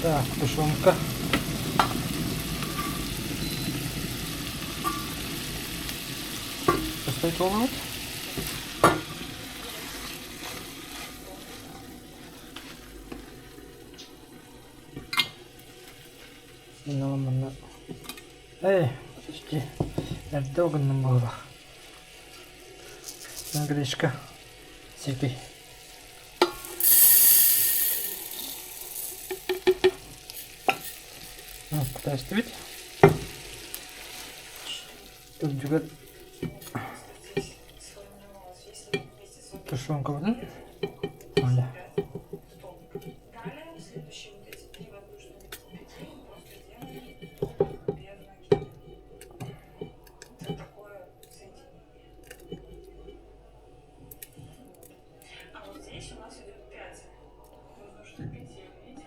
Так, тушенка. Пустой туолбут. Манна Эй, подожди. Эрдэ угуннум буоллах. Гречка. Сикий. Кутаастыбыт. Үрдүгэр тушенкабытын. Оля.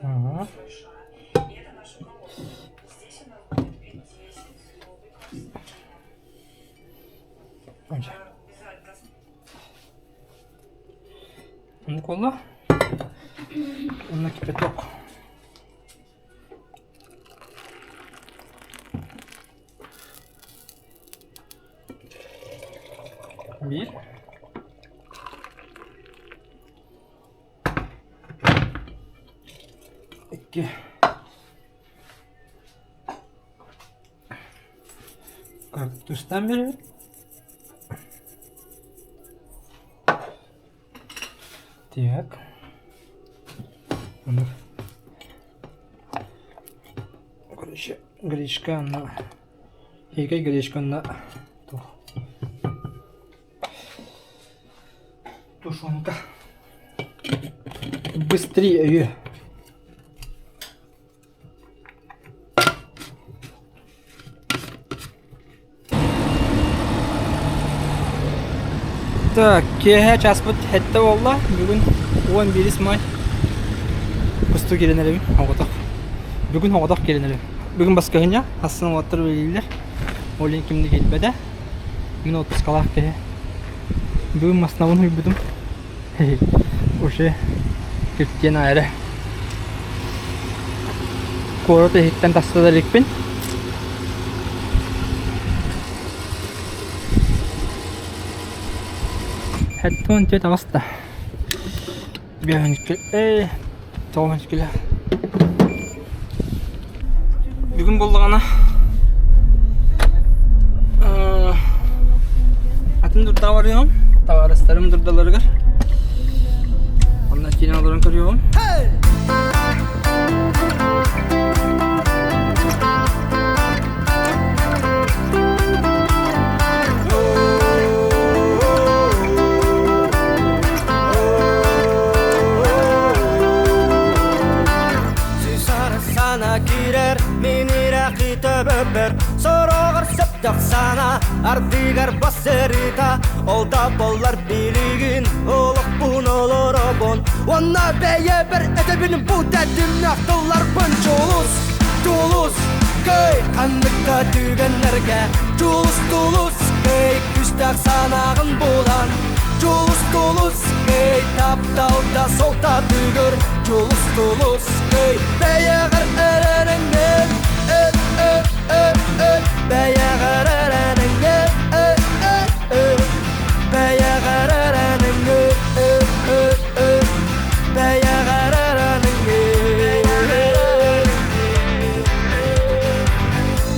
Ага. Микола. На кипяток. Биир. Икки. Кактустан беребит. Так. Короче, гречка на Икей гречка на тушенка. Быстрее. Так, киэһэ чааспыт сэттэ буолла. Бүгүн 11 май. Кустуу киирэн эрэбин, оҕотох. Бүгүн оҕотох киирэн эрэбин. Бүгүн баскыһынньа, хассын уолаттар үлэлииллэр. Ол иһин ким да киирбэтэ. Мин отпускалаах киһи. Бүгүн массыынабын уйбутум. Уже киртиэн аайы куорат иһиттэн тахса да иликпин. Хэттон түөрт таҕыста. Биэһинчи ээ тоҕус килэ. Бүгүн буоллаҕына атын дурдаҕа барыаҕым, табаарыстарым дурдаларыгар. Онно киинэ олорон көрүөҕүм. Сана киирэр мин ирэхи төбөбөр сороҕор сөптөх сана ардыгар бассырыта ол да боллар билигин олохпун олоробун уонна бэйэбэр этэбин бу тэтимнээх тылларбын дьулус тулус кый ханнык да түгэннэргэ дьулус тулус кый күүстээх санааҕын булан дьулус тулус кый тапталда солтатыгыр дьулус тулус кый бэйэҕэр эрэнэҥҥин э э э э бэйэҕэр эрэнэҥҥин э э э бэйэҕэр эрэнэҥҥин э э э бэйэҕэр эрэнэҥҥин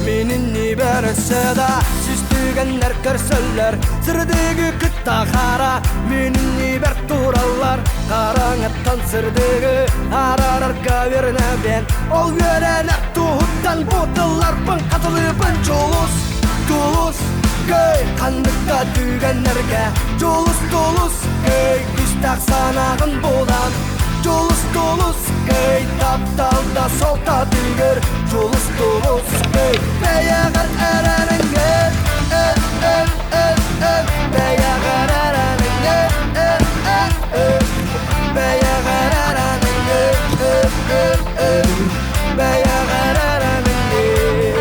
Мин иннибэр өссө да сүстүгэннэр көрсөллөр Сырдыгы кытта хара мин иннибэр тураллар Хараҥаттан сырдыгы араарарга үөрэнэбин Ол үөрэнэр туһуттан бу тылларбын хатылыыбын Дьулус, тулус, кый ханнык да түгэннэргэ Дьулус, тулус, кый күстээх санааҕын булан Дьулус, тулус, кый тапталда солтатыгыр Дьулус, тулус, кый бэйэҕэр эрэнэҥҥин э э э э бэйэҕэр эрэнэҥҥин э э э бэйэҕэр эрэнэҥҥин э э э бэйэҕэр эрэнэҥҥин.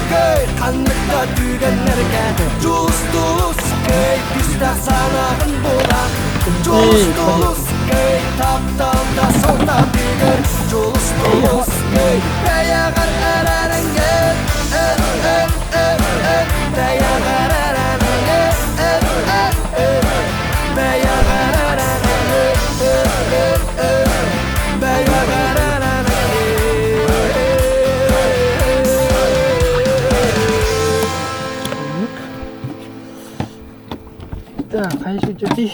Кый ханнык да түгэннэргэ Дьулус тулус кый күүстээх санааҕын булан Дьулус тулус кый тапталда солтатыгар Дьулус тулус кый бэйэҕэр эрэнэҥҥин Эр эр эр эр бэйэҕэр эрэнэҥҥин Эр эр эр бэйэҕэр эрэнэҥҥин Эр эр эр бэйэҕэр Так, хайа сылдьабытый?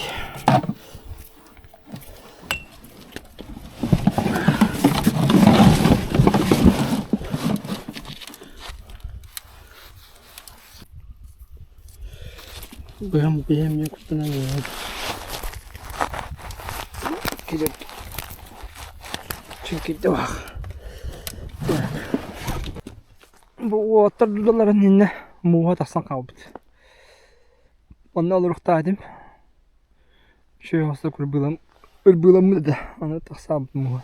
Быһам бэйэм диэн куттанан Кэлэр чүҥкүйдэ баах. Бу уолаттар дудаларын иннэ мууһа тахсан хаалбыт. Онно олоруохтаах этим. Үчүгэй оҥостон ырбыылам ырбыыламмыт этэ. Аны тахсаабыт мууһа.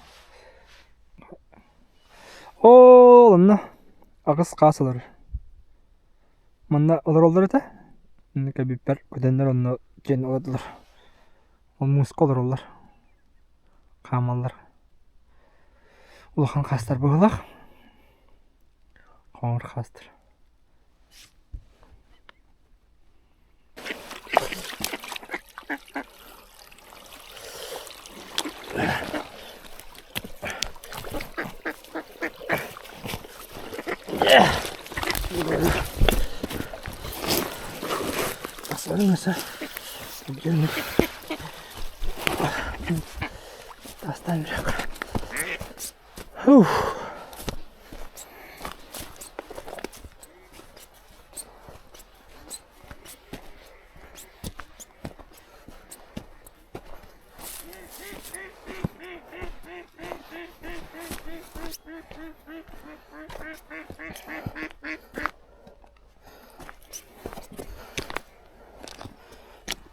Ол онно аҕыс хаас олорор. Манна олороллор этэ. Онно кэлбиппэр көтөннөр онно дьиэни олордулар. Ол мууска олороллор. Хаамаллар. Улахан хаастар быһыылаах. Хоҥор хаастар. Тастан Фух.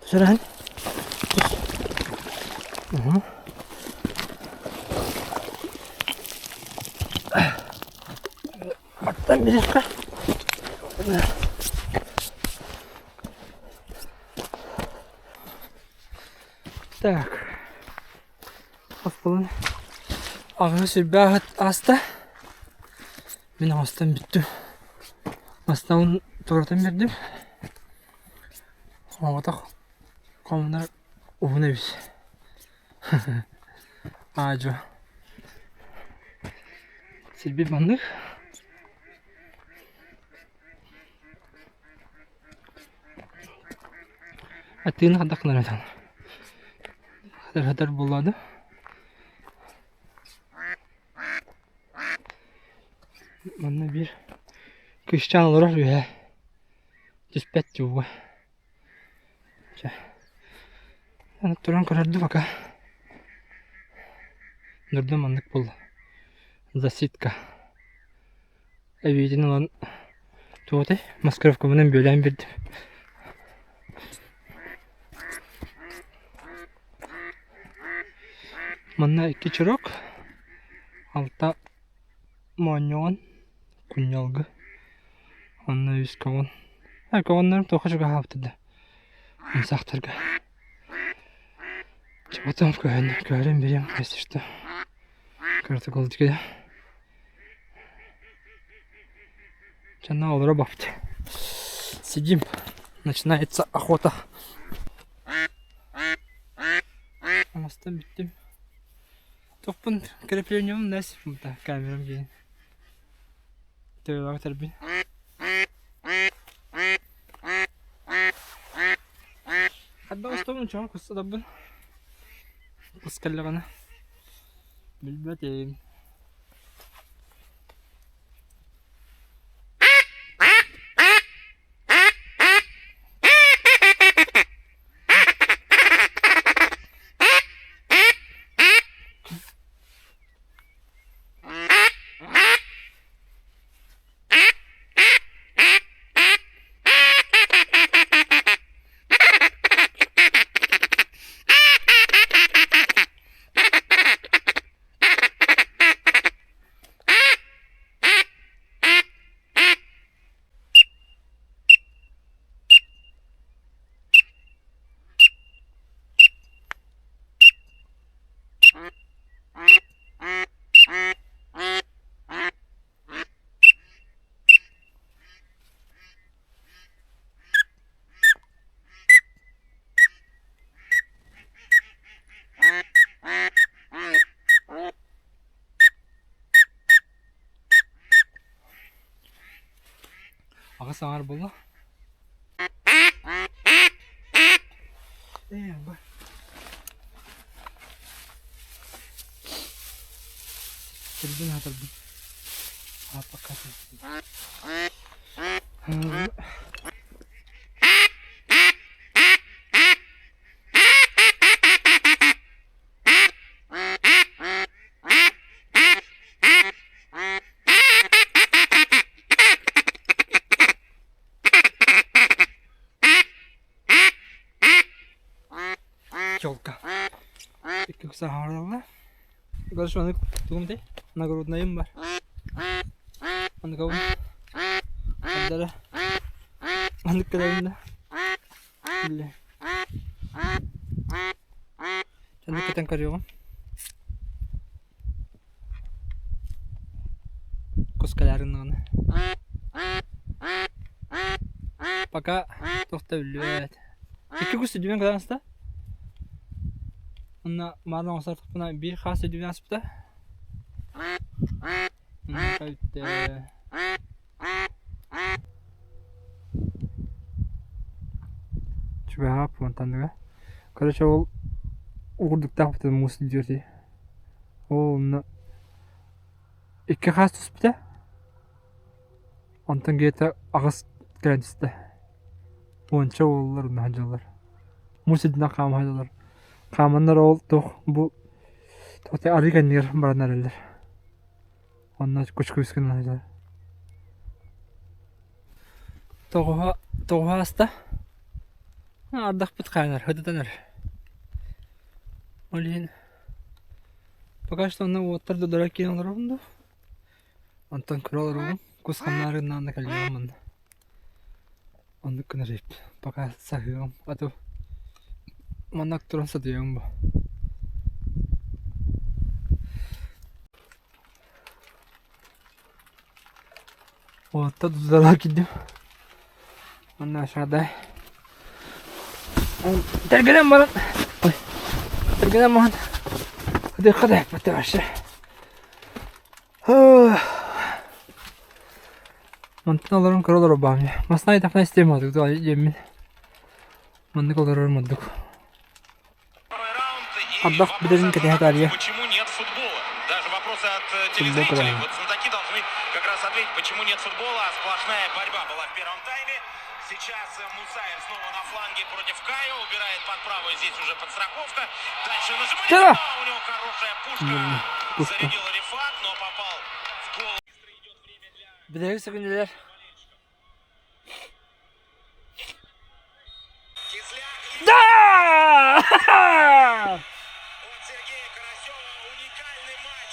Сүрэһин. Баттан бириэххэ. Так. Хоспулун аҕыһы сүрбэ ааста. Мин оҥостон бүттүм. Бастаан туоратан биэрдим. Оҕотох хомунар уһун эбит. Аа-дьуо. Сирбит маннык. Атыыны хайдах гынар этиҥ? Хатар буолла да? Манна биир кыысчаан олорор үһэ. Түспэт дьууга. Чэ, аны туран көрөрдө пока. Нурда маннык буолла. Засидка. Эбиитин ылан туох этэй маскировкабынан бүөлээн биэрдим. Манна икки чурок, алта моонньоҕон, кунньалгы, онно үс көҕөн. Э, көҕөннөрүм туохха чугаһаабыттар да умсаахтарга. Чоботом көһөн, көһөрөн биэриэм, если что. Протокол тикэ. Чана олоро бапт. Сидим. Начинается охота. Оҥостон бүттүм. Тохпун креплением нэс камерам диэн. Төбөҕө тэрбин. Хадда оҥостобун чоҕо кустадабын. Кус кэллэҕинэ. Билбэтим. Аҕыс аҥаар буолла. Ээ, бар. Сирбин хатарбын. Ааппакка Чолка. Икки саһаралла. Дальше аны тугум дей? Нагруднайым бар. Аны Андара. Аны кэлэринэ. Бile. Чаннык кэтэн көрүөҕүм. Кус кэлээрин Пока туох да биллибэт. Икки кус үрдүнэн кэлэн аста. Онно мааны оҥостортохпуна биир хаас үрдүнэн аспыта. Чугаһаап фонтаныга. Короче, ол угурдуктаах бүтэн муус илдьиэртий. Ол онно икки хаас түспүтэ. Онтон где-то аҕыс кэлэн түстэ. Уонча уоллар онно сылдьаллар. Муус үрдүнэн хаама сылдьаллар. Хааманнар ол туох бу туох арыы кэннигэр баран эрэллэр. Онно кучкуйус гынан сылдьар. Тоҕуһа тоҕуһа ааста. Ардахпыт хаанар, сытытан эрэр. Ол иһин пока что онно уоттар додоро киирэн олоробун дуу. Онтон көрө олоробун. Кус хамнаары гыннаҕына кэлиэҕим манна. Оннук гынар эбит. Пока саһыаҕым. А то маннык туран сатыаҕым бу. Уоттар дудалаах киирдим. Манна aşağıda. Тэргэнэн баран ой тэргэнэн баран хадыахха да эппэттэр вообще. Мантан олорон көрө олорор баам. Масна айтахна истиэм отук диэммин. Маннык олорорум ордук. Ардах бүтэрин кэтэһэ таарыйа. Почему нет футбола? Даже вопросы от Футбол телезрителей. көрөһүн. Вот знатоки должны как раз ответить, почему нет футбола, а сплошная борьба была в первом тайме. Сейчас Мусаев снова на фланге против Кайо, убирает под правую, здесь уже подстраховка. Дальше на Да! Жеманина, у него хорошая пушка. Пушка. Зарядил Рифат, но попал в голову. Бүтэһик сэгинилэр Кизляк и Да! от Сергея Карасева уникальный матч.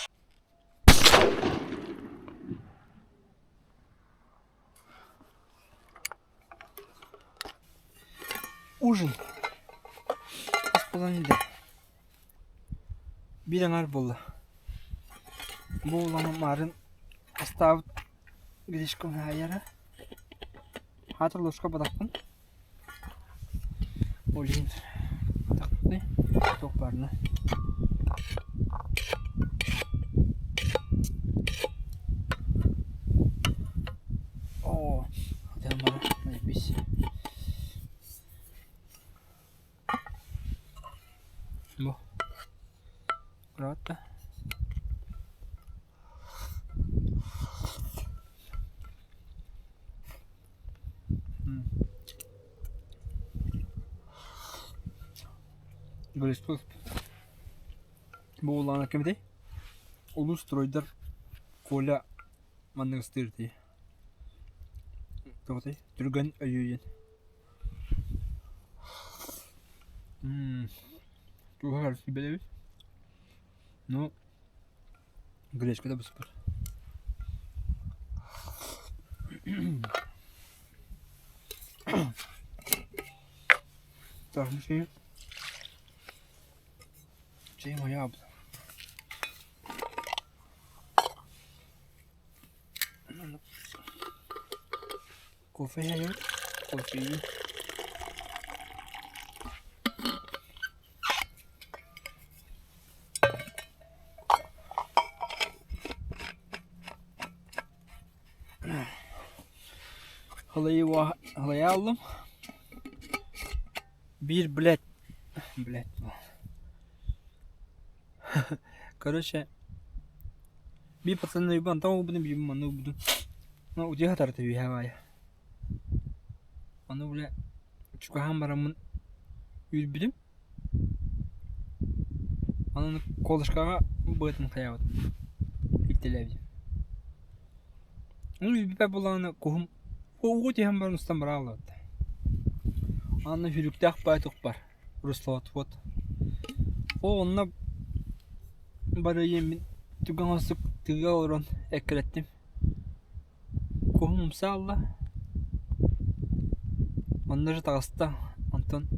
Ужин. Ас буолан иһдэ. Биир аҥаар буолла. Бу улахан маарын астаабыт гречкам аһайара. Хаатыр ложка батахпын. Ол иһин атахпын туох баарына. Оо, запись. Бу. Кроватта. Гречка Бу улаана кимий? Улуу стройдар Коля маннык ыстыыр дии. Тоҕо Түргэн өйүүйэн. Туһа бэлэбит. Ну, гречка да буспут. Так, чэйим ойообут. Кофе иһэбит, кофейы. Халайа аллым. Биир блядь, блядь. Короче, биир пацаны уйбан тоҕо уйбутум, биир манна уйбутум. Ну, утуйа сатарта үөһэ баайа. Ону бля чугаһаан бараммын үүрбүтүм. Онон колышкаҕа быатын хайаабытым, илтэлээбитим. Ону үүрбүппэр буоллаҕына куһум ууга түһэн баран устан барааллыбыт. Аны сүрүктээх баай тухпар русловатвод. Ол онно барыйым мин түгэн оҥостук тыга олорон эккирэттим. Куһум умса аалла, онно эрэ таҕыста, онтон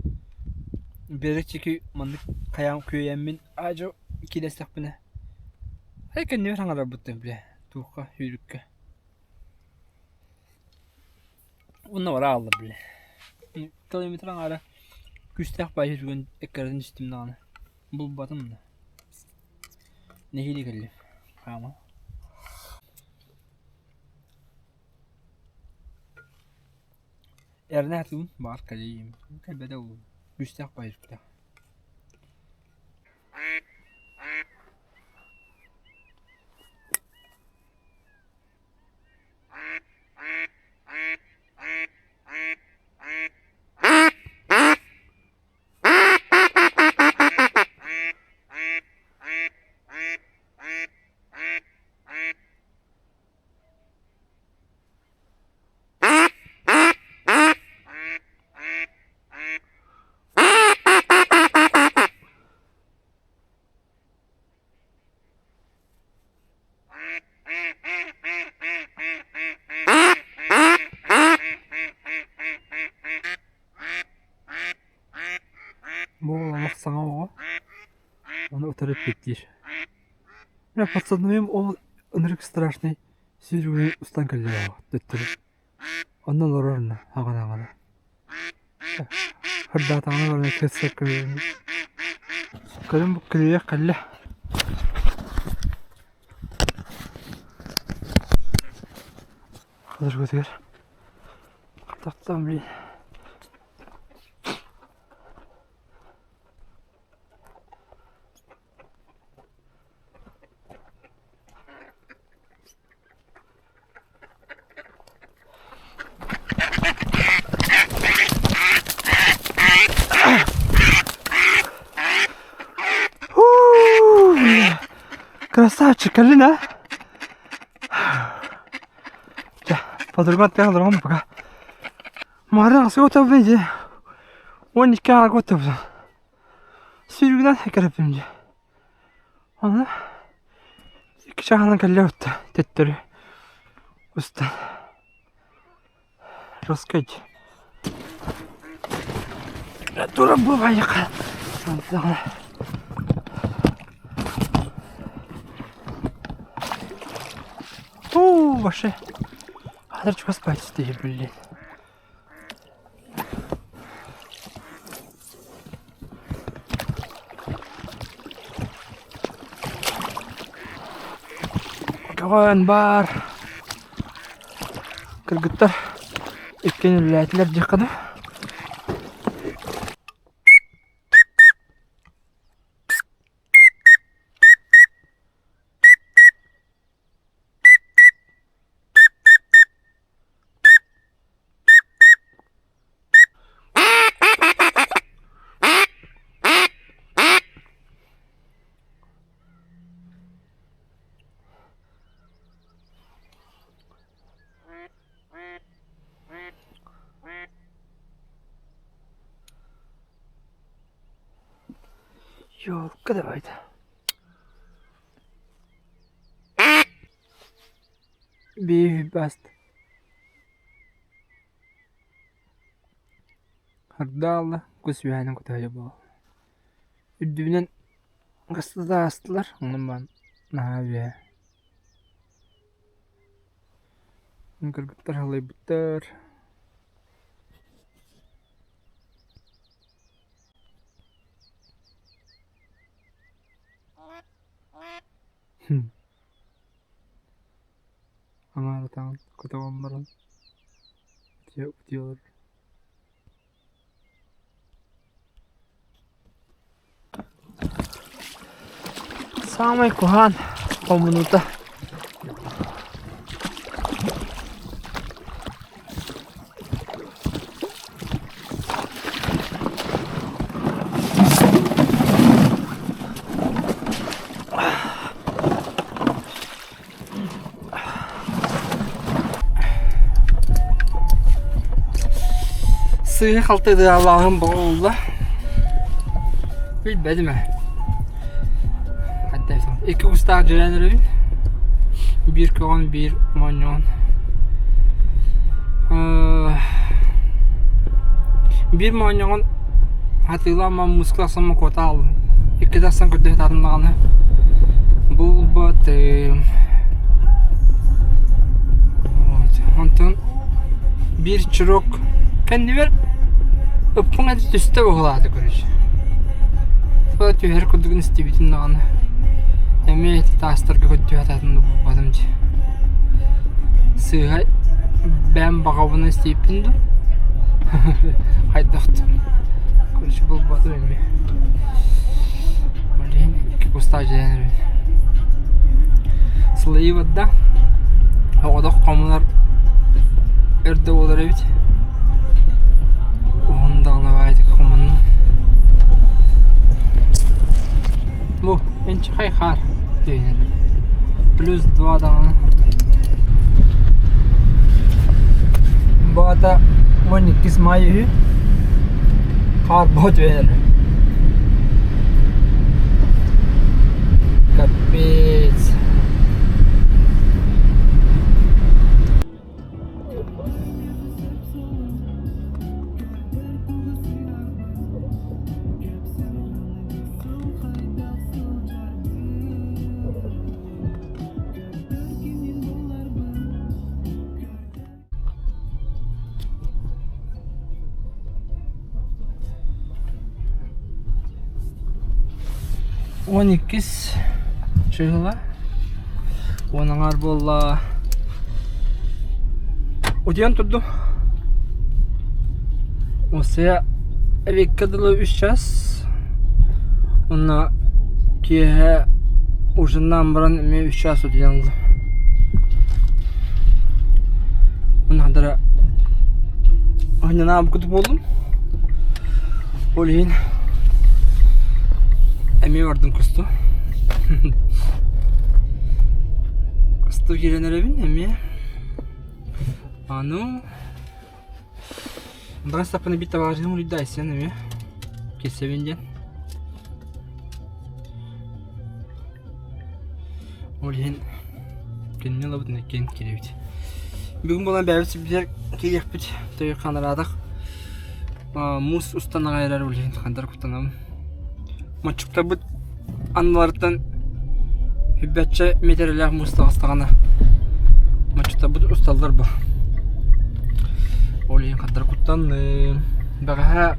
Биэрэ чеки маннык хайаан күөйэммин аа-дьуо киилэстэхпинэ ай кэннибэр хаҥарарбыттан бile туохха сүүрүккэ Уонна бара аалла бile Километр аҥаара күүстээх баайы сүгэн эккирэтэн истим даҕаны булбатым да Нэһиилэ кэллим хаама Эрнэ сатыыбын баҕар кэлиим кэлбэтэ буолуо күүстээх баайыппыта Бу олох саҥа оҕо, ону утары эппиэттиир. Пацаныым ол ынырык страшный сүүрүгү устан кэллэ төттөрү. Онно олорор онно аҕана-аҕана. Хардаатаҕына баран кырса көрүн бу көлүйэх кэллэ. Хатыргытыгар тахсан блин. Красавчик, кэллин а? Чэ, подругам аттыгар пока. Маарыҥ сыгытабын дьэ. 12 аҕа оттубутум. Сүүрүгүнэн кэрэппим дьэ. Аны икки чааһынан кэллэ отто төттөрү устан. Жесткой. Тура бывайыка. Уу, вообще. Хатыр чугас байтысты блин. Көҕөн баар. Кыргыттар иккиэн үлэлээтилэр диэххэ дуу. Ёлка давайте. Биир баст Хардаалла кус үөһээнэн көтөһөйө буолла. Үрдүбүнэн хаста да аастылар, онон баран наһаа үөһэ. Кыргыттар халыйбыттар. Аҥаар атаҕын көтөҕөн баран Утуйалар. Саамай куһаан хомунуута Сыыһа-халты ытыалааһын буолла. Билбэтим ээ. Икки кустаах дьиэлээн эрэбин. Биир көҕөн, биир моонньоҕон. Биир моонньоҕон атыылаан муска тахсан куота хааллым. Икки тахсан көрдөһө таарыннаҕына булбатым. Онтон биир чурок кэннибэр ыппыҥ этэ түстэ быһыылаата короче. Түһэр курдугун истибитим даҕаны. Эмиэ ити таастарга көрдүү сатаатым да булбатым дии. Сыыһа бэйэм баҕабынан истибиппин дуу? Хайдах дуу? Короче, булбатым эмиэ. Блин, икки кустаах дьиэлээн эрэбин. Сылайыы барда. Оҕотох хомунар өр да буолар эбит. Уһун даҕаны баайдык хомуннум. Бу инчэҕэй хаар түһүнэн. Плюс два даҕаны. Бу аата 12 май үһү. Хаар боо түһэн Капец. 12 чыһыла уон аҥаар буолла утуйан турдум Уоссайа эбиэккэ дылы үс час уонна киэһэ ужиннаан баран эмиэ үс час утуйан ыллым. Уонна хадара оһньанаабыккыт буоллум. Ол иһин эмиэ бардым кусту. Кусту киирэн эрэбин эмиэ. Аны Барастаппына биир табаарыһым улуйда Айсен эмиэ киирсэбин диэн. Ол иһин кинини ылабыт иккиэн киирэбит. Бүгүн буолан бэйэбит сирбитигэр киириэхпит төйүк ханараатах муус устан аҕай эрэр ол иһин хандар куттанабын. Моччуктарбыт анныларыттан сүүрбэччэ миэтэрэлээх муус таҕыстаҕына моччуктарбыт усталлар бу. Ол иһин хардары куттанным. Бэҕэһээ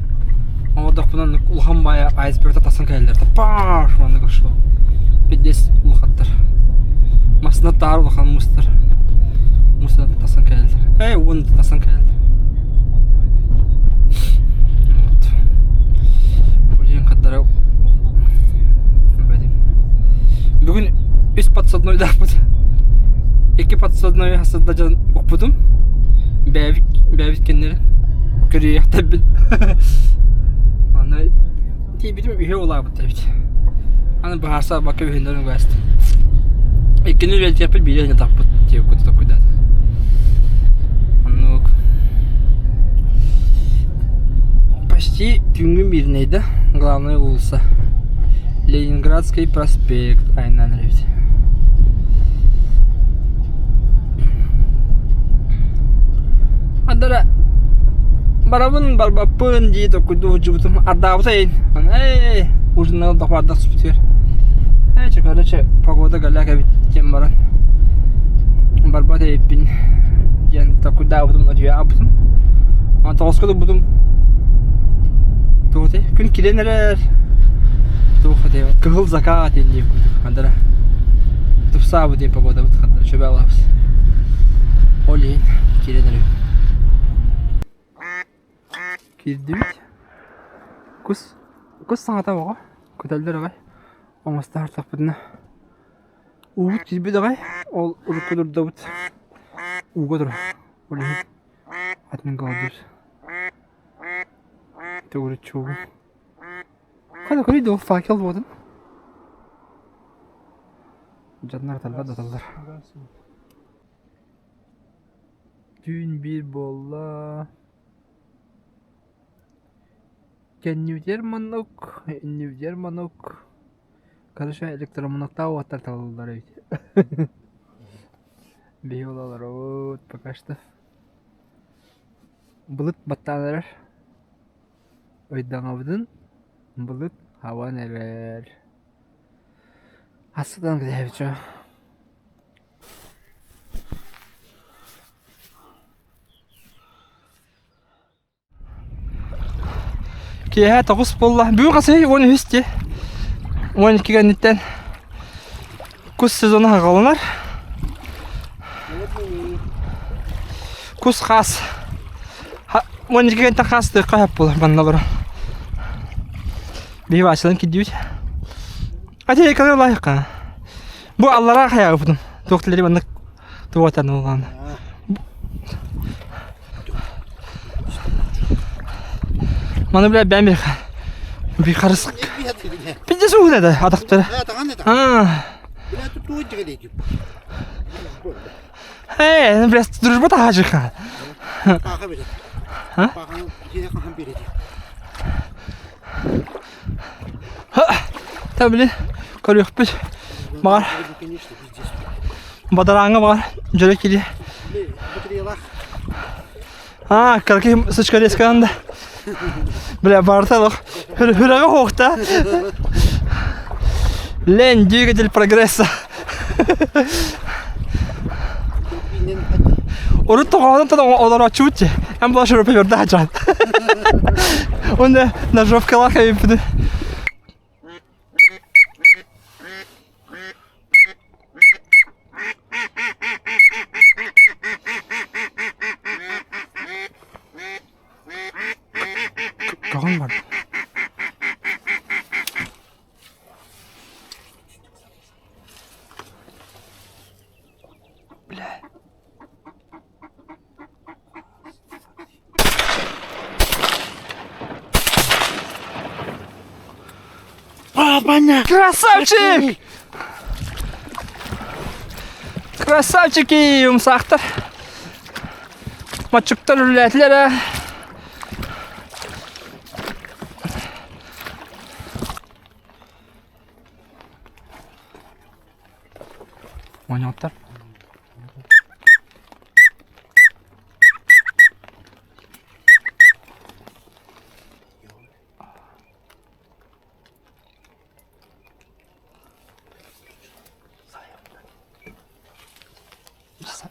оҥордохпуна оннук улахан баайа айсбергтар тахсан кэлэллэр. Паш маннык ушло. Пиздец улахаттар. Массыына таар улахан муустар. Муустар тахсан кэлэллэр. Эй, уон тахсан кэлэллэр. Вот. Блин, хардары Бүгүн үс подсаднойдаахпыт. Икки подсадной сылда дьон укпутум. Бэйэбит бэйэбит кэннэрин көрүөхтэрбин. Аны тиийбитим үһү улаабыттар эбит. Аны быһаарса бакка үһүннэрин угаастым. Иккини үлэлэтиэхпит биири ыйытахпыт диэбиккэ толкуйдаатым. Оннук. Почти түүҥҥү Мирнэй да, главная улица. Ленинградский проспект айаннаан эрэбит. Адара барабын барбаппын дии толкуйдуу сылдьыбытым ардаабыта эйин. Эй, ужиннал дохуардах түспүтүгэр. Ээ, чэ, короче, погода галяк эбит диэн баран барбат эбиппин диэн толкуйдаабытым утуйаабытым. Тоҕуска турбутум туох этэй күн киирэн эрэр туох этэй кыһыл закат диэн курдук хандара тупсаабыт диэн погодабыт хандара чөбө алаабыт ол иһин киирэн эрэбин. Киирдибит. Кус, кус саҥата оҕо. Көтөллөр аҕай. Оҥосто сыртахпытына. Уубут киирбит аҕай. Ол урукку дурдабыт ууга турар. Ол иһин атын галдыр. Төгүрүччү уугун. Хана көрүй да ол факел буотун. Дьоннор аталлар да аталлар. Түүн биир буолла. Кэннибитигэр маннык, иннибитигэр маннык. Короче, электроманоктаах уоттар талыллар эбит. Биһи ол олоробут пока что. Былыт баттаан эрэр. Ыйдаҥабытын былыт хабан эрэр. Астытан кэтэһэбит чо. Киэһэ 9 буолла. Бүгүн хасый 13 дии. 12 кэнниттэн кус сезона хагаланар. Кус хаас. 12 кэнниттэн хаас тыахха сөп буолар манна олорон. Биһи баачылан кирдибит. Ати калар лайыққа. Бу аллараа хайаабытым. Туох тилери маннык туотан улаан. Маны бля бэм бир бир харыс. Пиздец угун да атахтара. А. Э, бля, дружба тахажыха. А? Та били көрүөхпүт. Баҕар бадарааҥҥа баҕар дьөрө кири. А, кыракый сычка резканан да. Бля, барыта олох хүрэҕэ хуохта. Лень, двигатель прогресса. Урут тоҕоонон олорооччубут дии. Эн була шуруповерда сылдьаҕын. Уонна ножовкалаах эбиппин. Көҕүн бар. Бля. Красавчик! Красавчики, умсаахтар. Маччуктар үлэлээтилэр ээ. Оонньообуттар.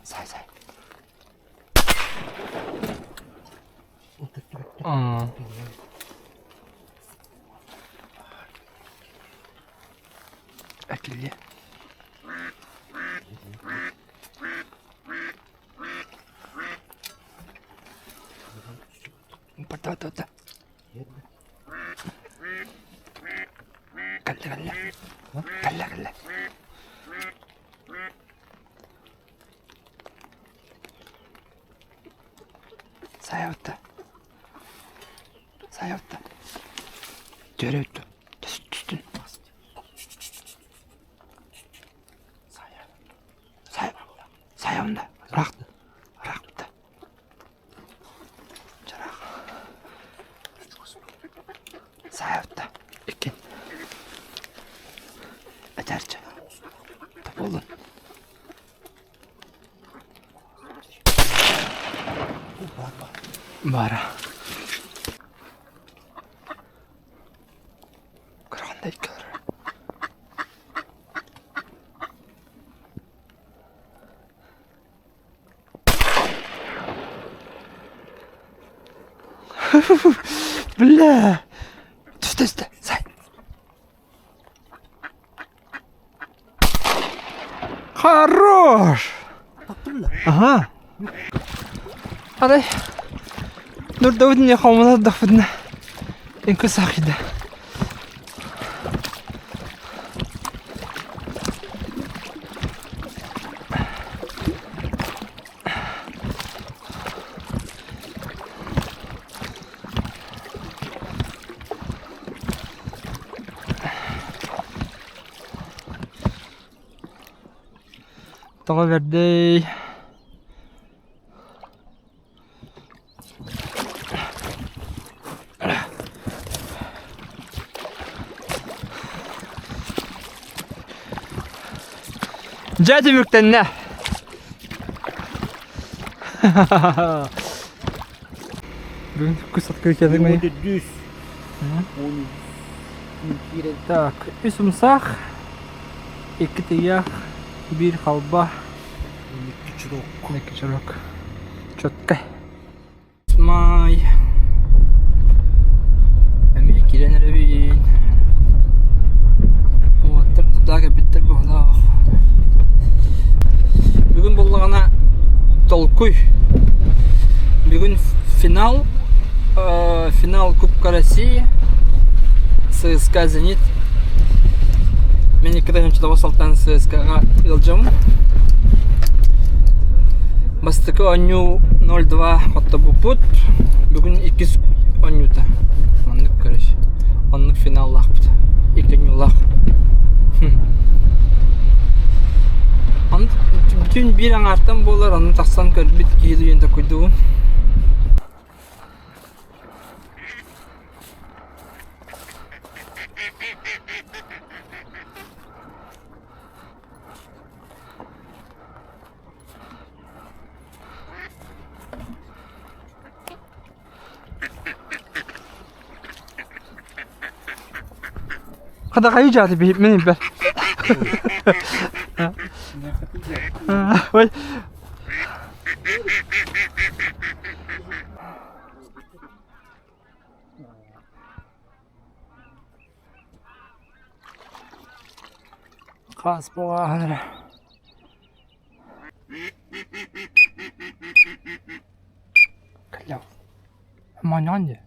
Сай, сай. Эркиллиэ. Барда-барда. Кэллэ кэллэ. Кэллэ кэллэ. Сайабытта. Сайабытта. Төрөттү. Түстүн. Сая. Сая онда. Ыраах. Ыраахпыта. Чараах. Сайабытта. Иккин. Этэрчэ. Тобулун. Баара. Көрөҕүн икки олорор. Бля! Түстэ түстэ, сай. Хорош! Ага. Арай. Нурдабыт не хомунардахпытына Инкы сахида. Тоҕо бэрдэй. Дьэ түмүктэннэ. Бүгүн күс открытиятык мэй. Так, үс умсаах, икки тыйаах, биир халба, икки чурок. Четко. Май. Эмиэ киирэн эрэбин. Уоттар тутаа кэлбиттэр быһылаах. Бүгүн буоллаҕына толкуй. Бүгүн финал, финал Кубка России, ЦСКА Зенит. Мин 2009 сылтан ЦСКА-ҕа ыалдьабын. Бастакы оонньуу 0-2 хоттобуппут. Бүгүн иккис оонньуута. Маннык көрүс. Оннук финаллаахпыт. Икки оонньуулаах. Бүтүн биир аҥаартан буолар, ону тахсан көрбүт киһи диэн токуйдугун. Хадаҕайы дьааты биһипмин илбэр. Ой. Хаас буолааһын эрэ. Моонньоҕон дии.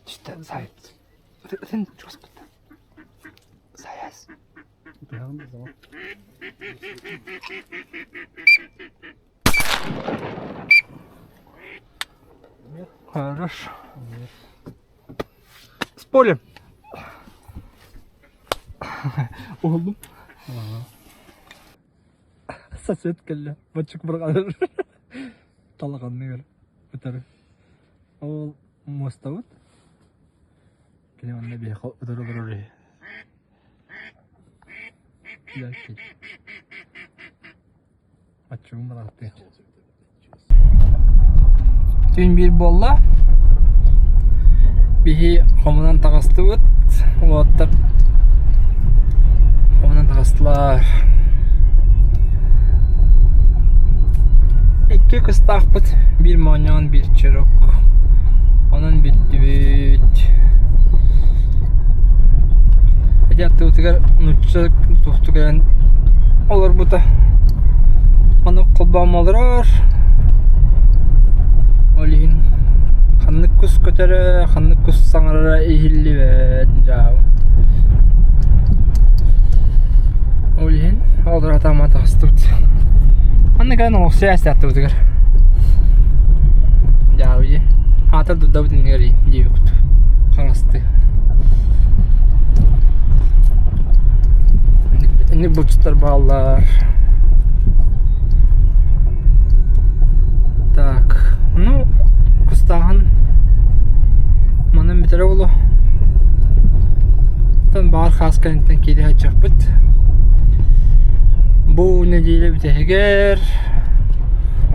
Түстэ заяц. Ытын чугаспыт. Заяц. Хорошо. С полем. Уһуллум. Сосед кэллэ. Баччык бырҕанар. Талаҕанныгар ытары. Ол муостабыт. Кини онно биһиэхэ ытары олорор үһү. Аччыгын балааттыы. Түүн биир буолла. Биһи хомунан таҕыстыбыт. Уолаттар хомунан таҕыстылар. Икки кыстаахпыт, биир моонньоон, биир чырык. Онон бүттүбүт. Ити аттыбытыгар нуучча туохту кэлэн олорбута. Ону холбоом олорор. Ол иһин ханнык кус көтөрө, ханнык кус саҥарара иһиллибэт дьаабы. Ол иһин олоро атаама таҕыстыбыт. Манна кэлэн олохсуйа астааттыбытыгар. Дьаабы дии. Аатар дурдабыт иннигэр диэбиккит. Хаҥасты. Инник булчуттар бааллар. Так, ну, кустааһын манан бүтэрэ буолуо. Оттон баҕар хаас кэнниттэн киирэ сылдьыахпыт. Бу нэдиэлэ бүтэһигэр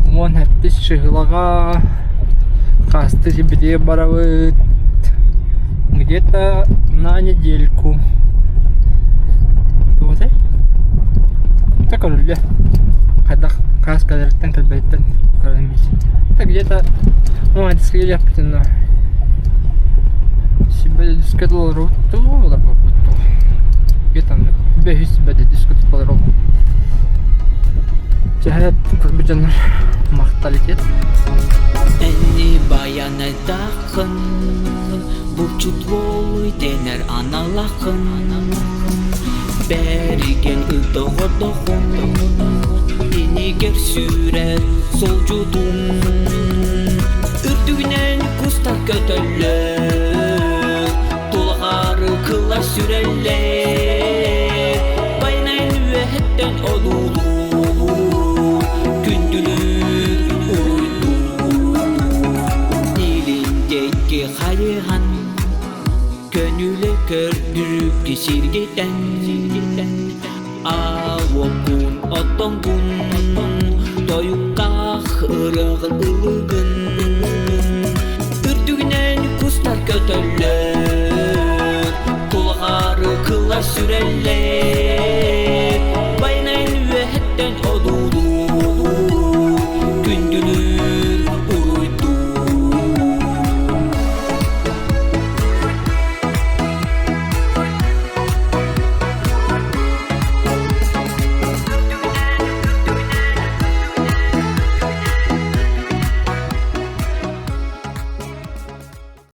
17 чыһылаҕа хаасты сирбитигэр барабыт. Где-то на недельку. Туох этэй? Та көрүллүө. Хайдах хаас кэлэриттэн кэлбэтиттэн көрөн бит. Та где-то ну, диэхпитин Сибэдискэ толорубут олорбуппут Где-то бэһис сибэдискэ толорубут. Чэһэт көрбүт дьоннор махталитет. Энни бая. Убайдааххын, булчут уолуй дэнэр аналаххын, Бэригэн ытоҕодохун, инигэр сүүрэр солдьутун. Үрдүгүнэн кустар көтөллөр, тулаҕары кылар сүрэллэр, Байанайын үөһэттэн одуулуур, күндүлүүр уруйдуур. Илин диэки хайыһан, көнүлэ көрдүрүккэ сиргитэн, Аауоккун оттоҥкун, тойуктаах ырыаҕын ылыгын.